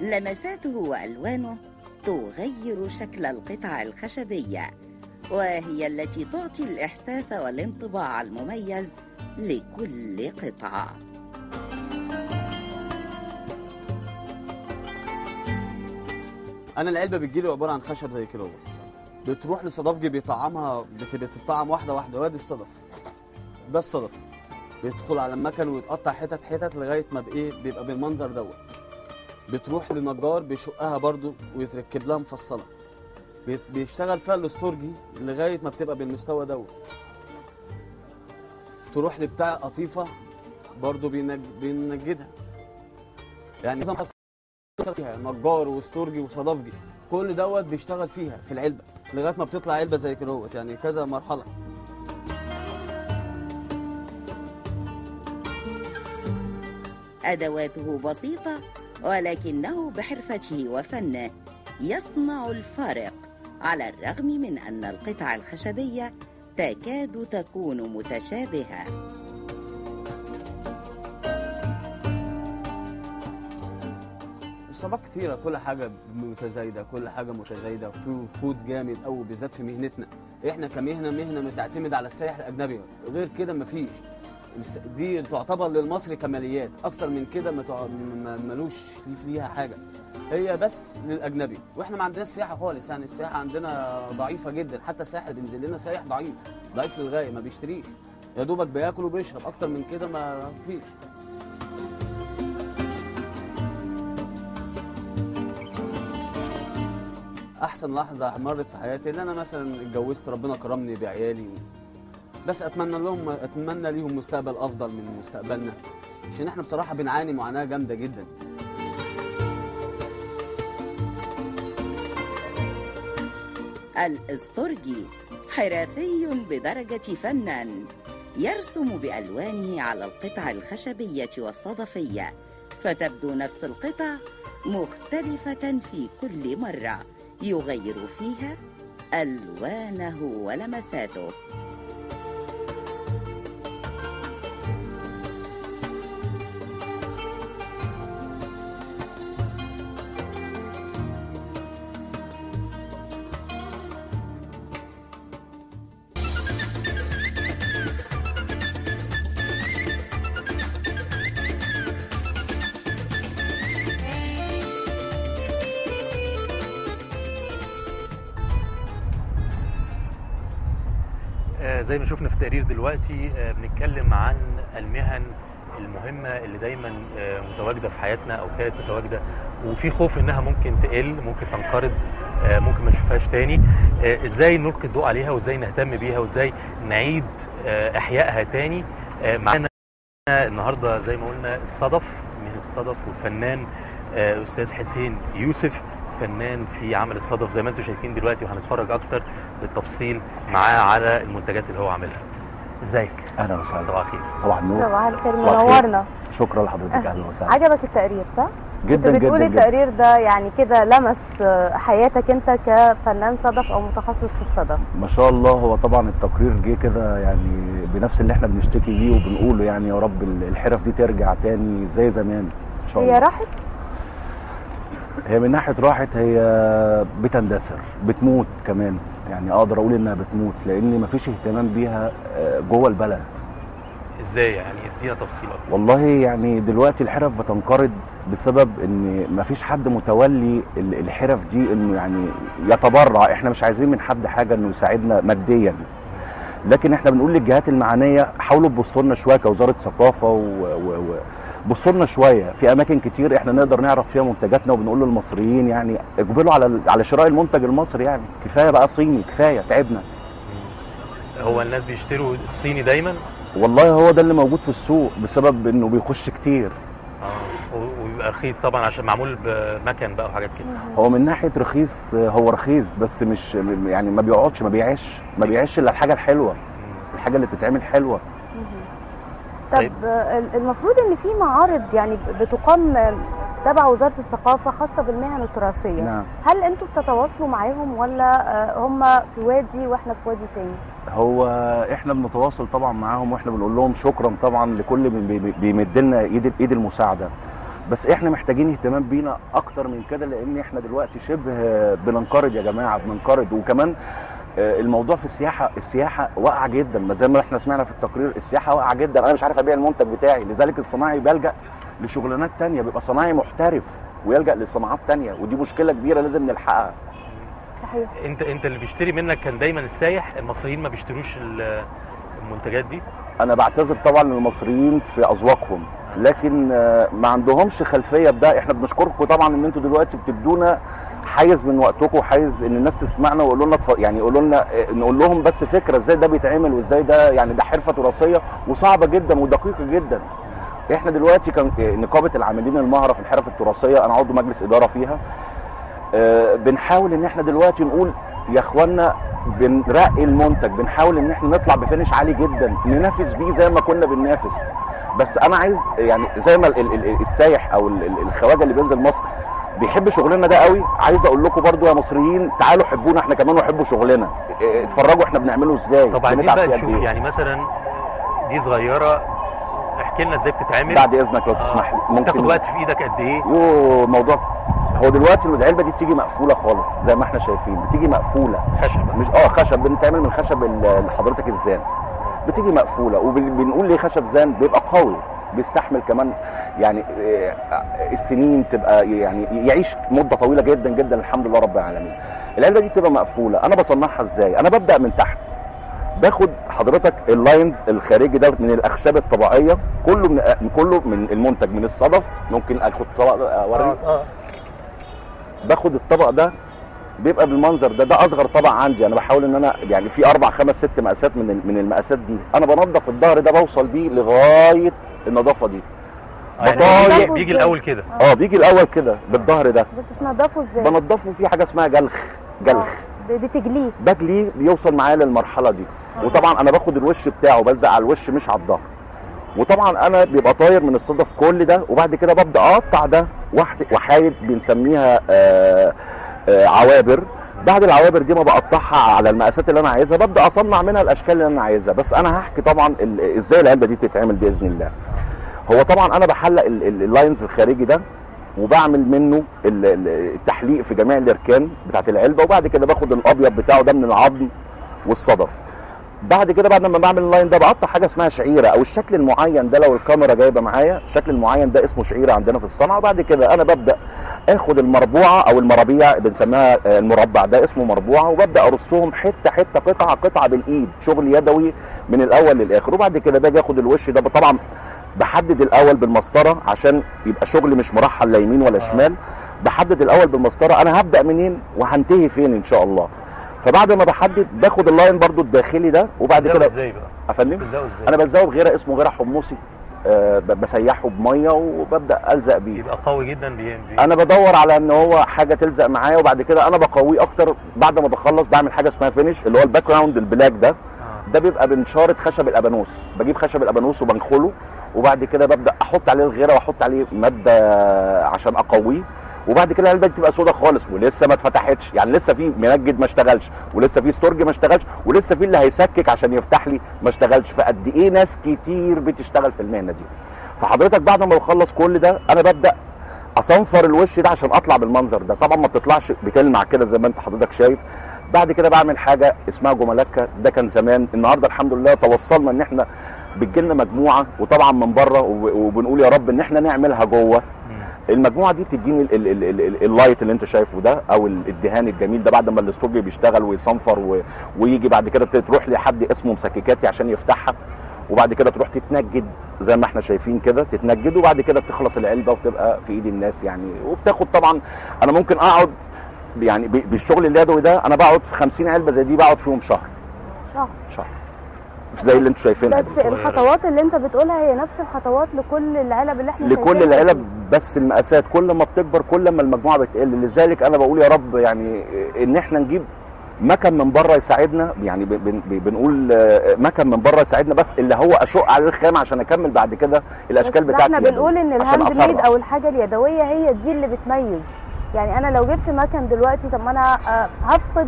لمساته وألوانه تغير شكل القطع الخشبية، وهي التي تعطي الإحساس والانطباع المميز لكل قطعة. أنا العلبة بتجيلي عبارة عن خشب زي كده، بتروح لصدفجي بيطعمها، بتطعم واحدة واحدة، وادي الصدف ده الصدف بيدخل على المكن ويتقطع حتت حتت لغاية ما بإيه بيبقى بالمنظر دوت. بتروح لنجار بيشقها برضو ويتركب لها مفصلة، بيشتغل فيها الاستورجي لغاية ما بتبقى بالمستوى دوت. تروح لبتاع قطيفة برضو بينجدها، يعني فيها نجار واستورجي وصدفجي، كل دوت بيشتغل فيها في العلبة لغاية ما بتطلع علبة زي كده، يعني كذا مرحلة. أدواته بسيطة ولكنه بحرفته وفنه يصنع الفارق، على الرغم من أن القطع الخشبية تكاد تكون متشابهة. الصعوبات كتيرة، كل حاجة متزايدة، كل حاجة متزايدة، وفي ركود جامد قوي بالذات في مهنتنا. احنا كمهنة مهنة بتعتمد على السائح الأجنبي، غير كده مفيش. دي تعتبر للمصري كماليات، أكتر من كده ملوش ليها حاجة، هي بس للأجنبي. واحنا ما عندناش سياحة خالص، يعني السياحة عندنا ضعيفة جدا، حتى السائح اللي بينزل لنا سائح ضعيف، ضعيف للغاية، ما بيشتريش، يا دوبك بياكل وبيشرب، أكتر من كده ما فيش. احسن لحظة مرت في حياتي ان انا مثلا اتجوزت، ربنا كرمني بعيالي، بس اتمنى لهم، اتمنى ليهم مستقبل افضل من مستقبلنا، عشان احنا بصراحة بنعاني معاناة جامدة جدا. الاسطرجي حرفي بدرجة فنان، يرسم بالوانه على القطع الخشبية والصدفيه، فتبدو نفس القطع مختلفة في كل مرة يغير فيها ألوانه ولمساته. زي ما شفنا في التقرير دلوقتي، بنتكلم عن المهن المهمة اللي دايما متواجدة في حياتنا أو كانت متواجدة، وفي خوف إنها ممكن تقل، ممكن تنقرض، ممكن ما نشوفهاش تاني. إزاي نلقي الضوء عليها وإزاي نهتم بيها وإزاي نعيد إحيائها تاني؟ معانا النهاردة زي ما قلنا الصدف، مهنة الصدف، والفنان أستاذ حسين يوسف، فنان في عمل الصدف زي ما انتم شايفين دلوقتي، وهنتفرج اكتر بالتفصيل معاه على المنتجات اللي هو عاملها. ازيك؟ اهلا وسهلا. صباح الخير. صباح النور. صباح الخير، منورنا. شكرا لحضرتك، اهلا وسهلا. عجبك التقرير صح؟ جدا جدا. بتقولي التقرير ده يعني كده لمس حياتك انت كفنان صدف او متخصص في الصدف. ما شاء الله، هو طبعا التقرير جه كده يعني بنفس اللي احنا بنشتكي بيه وبنقوله، يعني يا رب الحرف دي ترجع تاني زي زمان ان شاء الله. هي راحت؟ هي من ناحية راحت، هي بتندثر، بتموت كمان، يعني اقدر اقول انها بتموت لان مفيش اهتمام بيها جوه البلد. ازاي يعني؟ ادينا تفصيل اكتر. والله يعني دلوقتي الحرف بتنقرض بسبب ان مفيش حد متولي الحرف دي، انه يعني يتبرع. احنا مش عايزين من حد حاجة انه يساعدنا ماديا، لكن احنا بنقول للجهات المعنية حاولوا تبصوا لنا شوية كوزارة ثقافة بصوا لنا شوية في اماكن كتير احنا نقدر نعرض فيها منتجاتنا، وبنقول للمصريين يعني اقبلوا على شراء المنتج المصري، يعني كفاية بقى صيني، كفاية تعبنا. هو الناس بيشتروا الصيني دايما؟ والله هو ده اللي موجود في السوق بسبب انه بيخش كتير. وبيبقى رخيص طبعا عشان معمول بمكن بقى وحاجات كده. هو من ناحية رخيص هو رخيص، بس مش يعني ما بيقعدش، ما بيعيش الا الحاجة الحلوة، الحاجة اللي بتتعمل حلوة. طب المفروض ان في معارض يعني بتقام تبع وزارة الثقافة خاصة بالمهن التراثية. نعم. هل انتوا بتتواصلوا معاهم ولا هم في وادي واحنا في وادي تاني؟ هو احنا بنتواصل طبعا معاهم، واحنا بنقول لهم شكرا طبعا لكل من بيمد لنا ايد المساعدة، بس احنا محتاجين اهتمام بينا اكتر من كده، لان احنا دلوقتي شبه بننقرض يا جماعة، بننقرض. وكمان الموضوع في السياحة، السياحة واقعه جدا، ما زي ما احنا سمعنا في التقرير السياحة واقعه جدا. انا مش عارف ابيع المنتج بتاعي، لذلك الصناعي بيلجأ لشغلانات تانية، بيبقى صناعي محترف ويلجأ لصناعات تانية، ودي مشكلة كبيرة لازم نلحقها. صحيح. انت اللي بيشتري منك كان دايما السايح، المصريين ما بيشتروش المنتجات دي؟ انا بعتذر طبعا للمصريين في اذواقهم، لكن ما عندهمش خلفية بده. احنا بنشكركم طبعا ان انتوا دلوقتي بتدونا حيز من وقتكم، وحيز ان الناس تسمعنا ويقولوا لنا، يعني يقولوا لنا، نقول لهم بس فكرة ازاي ده بيتعمل وازاي ده، يعني ده حرفه تراثيه وصعبة جدا ودقيقة جدا. احنا دلوقتي كان نقابة العاملين المهره في الحرف التراثية، انا عضو مجلس ادارة فيها، بنحاول ان احنا دلوقتي نقول يا اخوانا بنرقي المنتج، بنحاول ان احنا نطلع ب finish عالي جدا ننافس بيه زي ما كنا بننافس. بس انا عايز يعني زي ما السايح او الخواجه اللي بينزل مصر بيحب شغلنا ده قوي، عايز اقول لكم برضو يا مصريين تعالوا حبونا احنا كمان وحبوا شغلنا، اتفرجوا احنا بنعمله ازاي. طب عايزين بقى نشوف يعني مثلا دي صغيرة، احكي لنا ازاي بتتعمل بعد اذنك لو تسمح لي. ممكن تاخد وقت في ايدك قد ايه؟ يوه موضوع. هو دلوقتي العلبة دي بتيجي مقفولة خالص زي ما احنا شايفين، بتيجي مقفولة خشب، مش خشب، بنتعمل من خشب حضرتك الزان، بتيجي مقفولة. وبنقول ليه خشب زان؟ بيبقى قوي، بيستحمل كمان يعني السنين، تبقى يعني يعيش مده طويلة جدا جدا الحمد لله رب العالمين. العلبة دي بتبقى مقفولة. انا بصنعها ازاي؟ انا ببدا من تحت، باخد حضرتك ال lines الخارجي ده من الاخشاب الطبيعية، كله من المنتج من الصدف. ممكن اخد طبق اوريك. باخد الطبق ده بيبقى بالمنظر ده، ده اصغر طبق عندي. انا بحاول ان انا يعني في 4 5 6 مقاسات من المقاسات دي، انا بنضف الظهر ده، بوصل بيه لغاية النظافة دي. يعني بيجي الاول كده. بيجي الاول كده بالظهر ده. بس بتنضفه ازاي؟ بنضفه في حاجة اسمها جلخ. جلخ بتجليه، بجليه بيوصل معايا للمرحلة دي. وطبعا انا باخد الوش بتاعه، بلزق على الوش مش على الظهر. وطبعا انا بيبقى طاير من الصدف كل ده، وبعد كده ببدا اقطع ده وحايد بنسميها عوابر. بعد العوابر دي ما بقطعها على المقاسات اللي انا عايزها، ببدا اصنع منها الاشكال اللي انا عايزها. بس انا هحكي طبعا ازاي العلبة دي بتتعمل باذن الله. هو طبعا انا بحلق ال lines الخارجي ده، وبعمل منه التحليق في جميع الاركان بتاعت العلبة، وبعد كده باخد الابيض بتاعه ده من العظم والصدف. بعد كده بعد ما بعمل ال line ده بقطع حاجة اسمها شعيرة، او الشكل المعين ده لو الكاميرا جايبه معايا الشكل المعين ده اسمه شعيرة عندنا في الصنعة. وبعد كده انا ببدا اخد المربوعه او المرابيع بنسميها، المربع ده اسمه مربوعه، وببدا ارصهم حتة حتة قطعه قطعه بالايد، شغل يدوي من الاول للاخر. وبعد كده باجي اخد الوش ده، طبعا بحدد الاول بالمسطره عشان يبقى شغل مش مرحل لا يمين ولا شمال. بحدد الاول بالمسطره انا هبدا منين وهنتهي فين ان شاء الله. فبعد ما بحدد باخد ال line برضو الداخلي ده، وبعد كده ازاي بقى يا فندم؟ انا بلزقه بغيره اسمه غيره حمصي، بسيحه بميه وببدا الزق بيه، يبقى قوي جدا. انا بدور على ان هو حاجة تلزق معايا، وبعد كده انا بقويه اكتر. بعد ما بخلص بعمل حاجة اسمها finish، اللي هو ال background ال black ده. ده بيبقى بنشاره خشب الابانوس، بجيب خشب الابانوس وبنخله، وبعد كده ببدا احط عليه الغيرة واحط عليه مادة عشان اقويه. وبعد كده العلبة بتبقى سودا خالص ولسه ما اتفتحتش، يعني لسه في منجد ما اشتغلش، ولسه في ستورج ما اشتغلش، ولسه في اللي هيسكك عشان يفتح لي ما اشتغلش. فقد ايه ناس كتير بتشتغل في المهنة دي. فحضرتك بعد ما بخلص كل ده انا ببدا اصنفر الوش ده عشان اطلع بالمنظر ده. طبعا ما بتطلعش بتلمع كده زي ما انت حضرتك شايف. بعد كده بعمل حاجة اسمها جملكه، ده كان زمان. النهارده الحمد لله توصلنا ان احنا بتجيلنا مجموعة، وطبعا من بره، وبنقول يا رب ان احنا نعملها جوه. المجموعة دي بتديني ال light اللي انت شايفه ده، او الدهان الجميل ده، بعد ما الاستوديو بيشتغل ويصنفر ويجي بعد كده تروح لحد اسمه مسككاتي عشان يفتحها، وبعد كده تروح تتنجد زي ما احنا شايفين كده، تتنجد، وبعد كده بتخلص العلبة وبتبقى في ايد الناس يعني. وبتاخد طبعا، انا ممكن اقعد يعني بالشغل اليدوي ده، انا بقعد في 50 علبة زي دي بقعد فيهم شهر زي اللي انتوا شايفينها. بس الخطوات اللي انت بتقولها هي نفس الخطوات لكل العلب اللي احنا شايفينها، لكل العلب، بس المقاسات كل ما بتكبر كل ما المجموعة بتقل. لذلك انا بقول يا رب يعني ان احنا نجيب مكن من بره يساعدنا، يعني بنقول مكن من بره يساعدنا، بس اللي هو اشق عليه الخامة عشان اكمل بعد كده الاشكال بتاعتي. احنا بنقول ان ال hand made او الحاجة اليدوية هي دي اللي بتميز، يعني انا لو جبت مكن دلوقتي، طب ما انا هفقد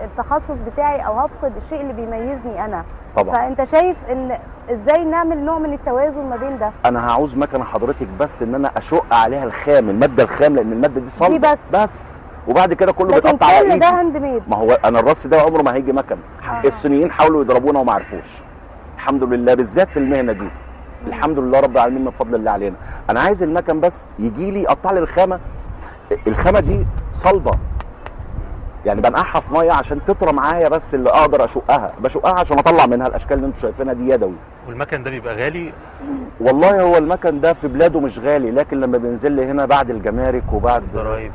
التخصص بتاعي او هفقد الشيء اللي بيميزني انا. طبعا. فانت شايف ان ازاي نعمل نوع من التوازن ما بين ده؟ انا هعوز مكنه حضرتك بس ان انا اشق عليها الخام، المادة الخام، لان المادة دي صلبه دي بس وبعد كده كله بيتقطع على ايدي. لكن كل ده hand made. ما هو انا الرص ده عمره ما هيجي مكن. الصينيين حاولوا يضربونا وما عرفوش. الحمد لله بالذات في المهنة دي. الحمد لله رب العالمين من فضل الله علينا. انا عايز المكن بس يجي لي يقطع لي الخامة. الخامة دي صلبه، يعني بنقعها في مية عشان تطرى معايا، بس اللي اقدر اشقها بشقها عشان اطلع منها الاشكال اللي انتم شايفينها دي يدوي. والمكن ده بيبقى غالي؟ والله هو المكن ده في بلاده مش غالي، لكن لما بينزل لي هنا بعد الجمارك وبعد الضرايب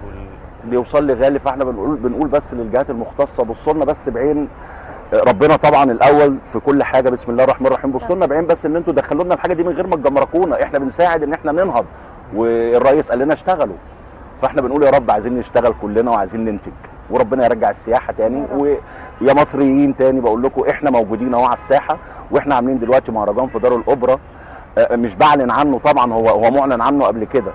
بيوصل لي غالي. فاحنا بنقول بس للجهات المختصة بصوا لنا بس بعين ربنا طبعا الاول في كل حاجة، بسم الله الرحمن الرحيم، بصوا لنا بعين بس ان انتوا دخلوا لنا الحاجة دي من غير ما تجمركونا، احنا بنساعد ان احنا ننهض، والرئيس قال لنا اشتغلوا، فاحنا بنقول يا رب عايزين نشتغل كلنا وعايزين ننتج، وربنا يرجع السياحة تاني. ويا مصريين تاني بقول لكم احنا موجودين اهو على الساحة، واحنا عاملين دلوقتي مهرجان في دار الاوبرا، مش بعلن عنه طبعا، هو معلن عنه قبل كده.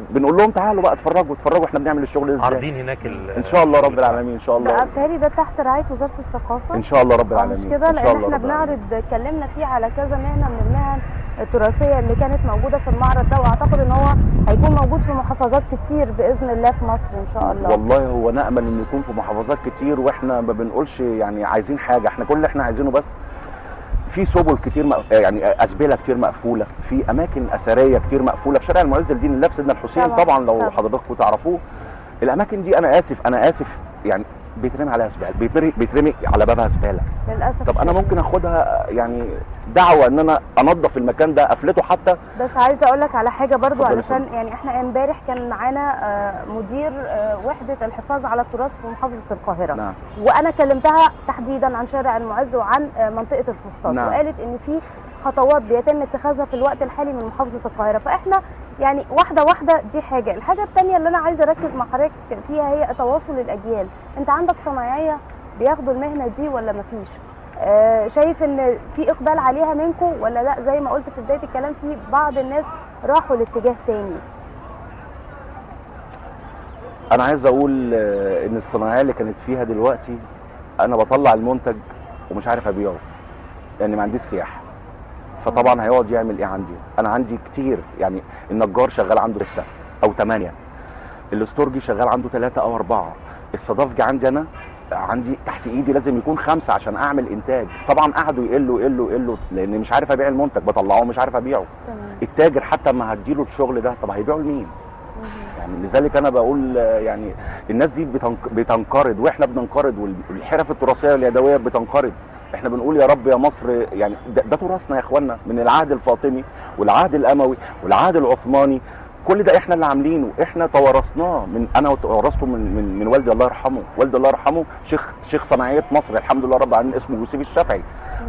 بنقول لهم تعالوا بقى اتفرجوا احنا بنعمل الشغل ازاي، عارضين هناك ان شاء الله رب العالمين. ان شاء الله. بتهيألي ده تحت رعاية وزارة الثقافة ان شاء الله رب العالمين، مش كده؟ لان احنا بنعرض، اتكلمنا فيه على كذا مهنة من المهن التراثية اللي كانت موجودة في المعرض ده، واعتقد ان هو هيكون موجود في محافظات كتير باذن الله في مصر ان شاء الله. والله هو نامل انه يكون في محافظات كتير، واحنا ما بنقولش يعني عايزين حاجة، احنا كل اللي احنا عايزينه بس في سبل كتير يعني اسبله كتير مقفولة، في اماكن اثرية كتير مقفولة في شارع المعز لدين الله في سيدنا الحسين طبعا لو حضراتكم تعرفوه الاماكن دي. انا اسف يعني بيترمي عليها زبالة، بيترمي على بابها زبالة للاسف. طب انا ممكن اخدها يعني دعوه ان انا انظف المكان ده، قفلته حتى. بس عايزه اقول لك على حاجة برضو، علشان يعني احنا امبارح كان معانا مدير وحده الحفاظ على التراث في محافظة القاهرة. نعم. وانا كلمتها تحديدا عن شارع المعز وعن منطقة الفسطاط. نعم. وقالت ان في خطوات بيتم اتخاذها في الوقت الحالي من محافظة القاهرة، فاحنا يعني واحدة واحدة. دي حاجة. الحاجة الثانية اللي انا عايزه اركز مع حضرتك فيها هي تواصل الاجيال. انت عندك صنايعيه بياخدوا المهنة دي ولا مفيش؟ شايف ان في اقبال عليها منكم ولا لا؟ زي ما قلت في بداية الكلام في بعض الناس راحوا لاتجاه تاني. انا عايز اقول ان الصناعية اللي كانت فيها دلوقتي انا بطلع المنتج ومش عارف ابيعه لان ما عنديش سياحة، فطبعا هيقعد يعمل ايه عندي؟ انا عندي كتير، يعني النجار شغال عنده 6 أو 8، الاستورجي شغال عنده 3 أو 4، الصدفجي عندي انا عندي تحت ايدي لازم يكون 5 عشان اعمل انتاج. طبعا قعدوا يقلوا يقلوا يقلوا لان مش عارف ابيع المنتج، بطلعه مش عارف ابيعه. التاجر حتى ما هديله الشغل ده طب هيبيعه لمين؟ يعني لذلك انا بقول يعني الناس دي بتنقرض واحنا بننقرض، والحرف التراثية اليدوية بتنقرض. احنا بنقول يا رب يا مصر، يعني ده تراثنا يا اخوانا من العهد الفاطمي والعهد الاموي والعهد العثماني، كل ده احنا اللي عاملينه، احنا توارثناه من انا ورثته من من والدي الله يرحمه. والدي الله يرحمه شيخ صناعية مصر الحمد لله رب العالمين، اسمه يوسف الشافعي.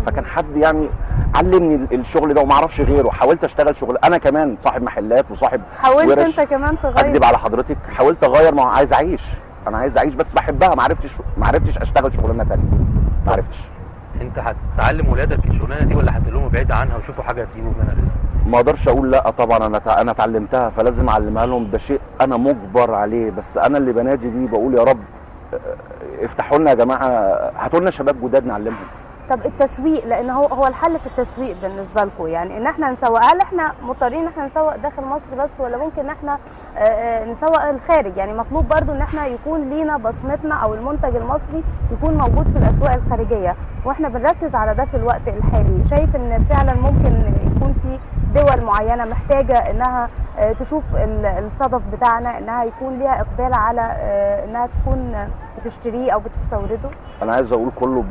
فكان حد يعني علمني الشغل ده وما اعرفش غيره. حاولت اشتغل شغل، انا كمان صاحب محلات وصاحب حاولت انت كمان تغير؟ اكذب على حضرتك، حاولت اغير، ما عايز اعيش، انا عايز اعيش بس بحبها، ما عرفتش اشتغل شغلانة ثانية، ما عرفتش. انت هتعلم ولادك الشغلانة دي ولا هتقول لهم ابعد عنها وشوفوا حاجة تجيبوا منها رزق؟ ما اقدرش اقول لا طبعا، انا اتعلمتها فلازم اعلمها لهم، ده شيء انا مجبر عليه. بس انا اللي بنادي بيه بقول يا رب افتحوا لنا يا جماعة، هاتوا لنا شباب جداد نعلمهم. طب التسويق، لان هو الحل في التسويق بالنسبة لكم، يعني ان احنا نسوق، هل احنا مضطرين ان احنا نسوق داخل مصر بس ولا ممكن ان احنا نسوق الخارج؟ يعني مطلوب برضو ان احنا يكون لينا بصمتنا او المنتج المصري يكون موجود في الاسواق الخارجية، واحنا بنركز على ده في الوقت الحالي. شايف ان فعلا ممكن يكون في دول معينة محتاجه انها تشوف الصدف بتاعنا، انها يكون ليها اقبال على انها تكون بتشتريه او بتستورده؟ انا عايز اقول كله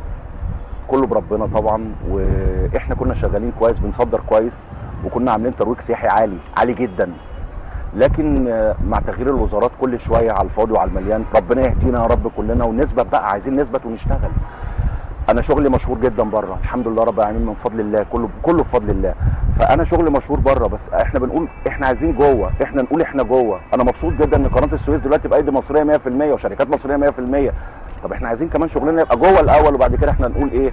بربنا طبعا، واحنا كنا شغالين كويس، بنصدر كويس، وكنا عاملين ترويج سياحي عالي عالي جدا، لكن مع تغيير الوزارات كل شوية على الفاضي وعلى المليان، ربنا يهدينا يا رب كلنا ونثبت بقى، عايزين نثبت ونشتغل. انا شغلي مشهور جدا بره الحمد لله رب العالمين من فضل الله، كله بفضل الله. فانا شغلي مشهور بره، بس احنا بنقول احنا عايزين جوه، احنا نقول احنا جوه. انا مبسوط جدا ان قناة السويس دلوقتي بايدي مصرية 100% وشركات مصرية 100%. طب احنا عايزين كمان شغلنا يبقى جوه الاول، وبعد كده احنا نقول ايه،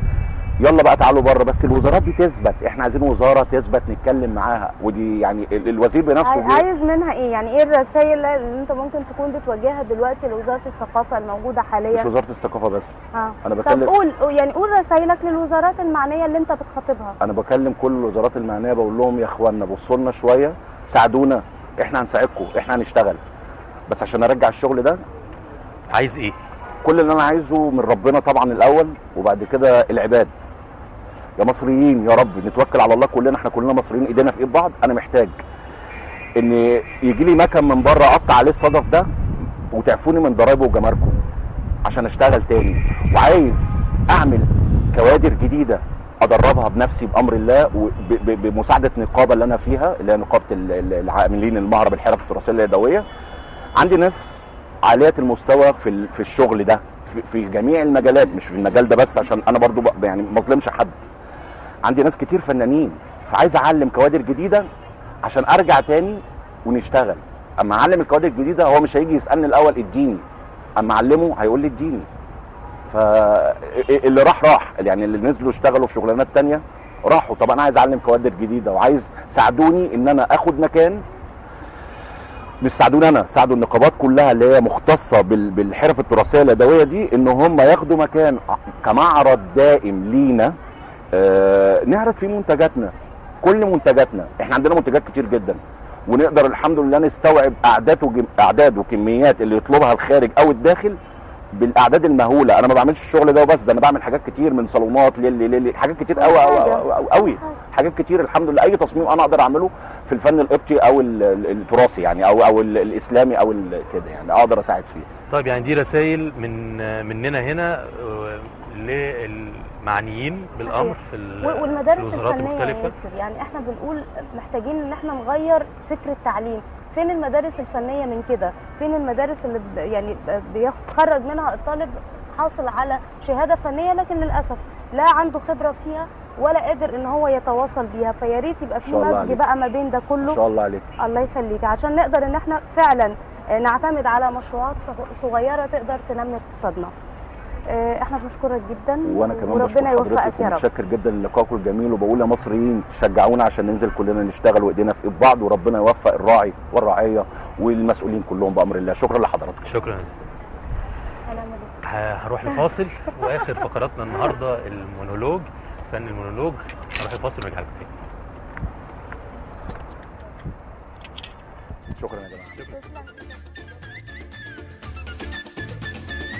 يلا بقى تعالوا بره، بس الوزارات دي تثبت، احنا عايزين وزارة تثبت نتكلم معاها، ودي يعني الوزير بنفسه عايز منها ايه؟ يعني ايه الرسائل اللي انت ممكن تكون بتوجهها دلوقتي لوزارة الثقافة الموجودة حاليا؟ مش وزارة الثقافة بس. انا بكلم، طب قول يعني قول رسائلك للوزارات المعنية اللي انت بتخاطبها. انا بكلم كل الوزارات المعنية، بقول لهم يا اخوانا بصوا لنا شوية، ساعدونا، احنا هنساعدكم، احنا هنشتغل، بس عشان ارجع الشغل ده. عايز ايه؟ كل اللي انا عايزه من ربنا طبعا الاول، وبعد كده العباد. يا مصريين يا رب نتوكل على الله كلنا، احنا كلنا مصريين، ايدينا في ايد بعض. انا محتاج ان يجي لي مكن من بره اقطع عليه الصدف ده وتعفوني من ضرايبه وجماركه عشان اشتغل تاني، وعايز اعمل كوادر جديدة ادربها بنفسي بامر الله وبمساعده النقابة اللي انا فيها، اللي هي نقابة العاملين المهره بالحرف التراثية اليدوية. عندي ناس عالية المستوى في الشغل ده في جميع المجالات، مش في المجال ده بس، عشان انا برضو يعني ما اظلمش حد. عندي ناس كتير فنانين، فعايز اعلم كوادر جديدة عشان ارجع تاني ونشتغل. اما اعلم الكوادر الجديدة هو مش هيجي يسالني الاول اديني، اما اعلمه هيقول لي اديني. فاللي راح راح، يعني اللي نزلوا اشتغلوا في شغلانات تانية راحوا. طب انا عايز اعلم كوادر جديدة، وعايز ساعدوني ان انا اخد مكان، مش ساعدوني انا، ساعدوا النقابات كلها اللي هي مختصة بالحرف التراثية اليدوية دي، ان هم ياخدوا مكان كمعرض دائم لينا، نعرض فيه منتجاتنا، كل منتجاتنا. احنا عندنا منتجات كتير جدا، ونقدر الحمد لله نستوعب اعداد وكميات اللي يطلبها الخارج او الداخل بالاعداد المهوله. انا ما بعملش الشغل ده وبس، ده انا بعمل حاجات كتير، من صالونات للي حاجات كتير قوي قوي قوي، حاجات كتير الحمد لله. اي تصميم انا اقدر اعمله في الفن القبطي او التراثي يعني، او الاسلامي او كده، يعني اقدر اساعد فيه. طيب يعني دي رسائل مننا هنا للمعنيين بالامر في والمدارس الفنية. يعني احنا بنقول محتاجين ان احنا نغير فكر التعليم. فين المدارس الفنية من كده؟ فين المدارس اللي يعني بيتخرج منها الطالب حاصل على شهادة فنية، لكن للاسف لا عنده خبره فيها ولا قادر ان هو يتواصل بيها؟ فيا ريت يبقى في مزج بقى ما بين ده كله. ان شاء الله عليك. الله يخليك، عشان نقدر ان احنا فعلا نعتمد على مشروعات صغيرة تقدر تنمي اقتصادنا. احنا بنشكرك جدا، وانا كمان بشكر حضرتك ومتشكر جدا للقاءكم الجميل، وبقول يا مصريين شجعونا عشان ننزل كلنا نشتغل وايدينا في ايد بعض، وربنا يوفق الراعي والرعية والمسؤولين كلهم بامر الله. شكرا لحضراتكم. شكرا. هروح لفاصل، واخر فقراتنا النهارده المونولوج، فن المونولوج. هروح لفاصل ونرجع لكم تاني. شكرا يا جماعة.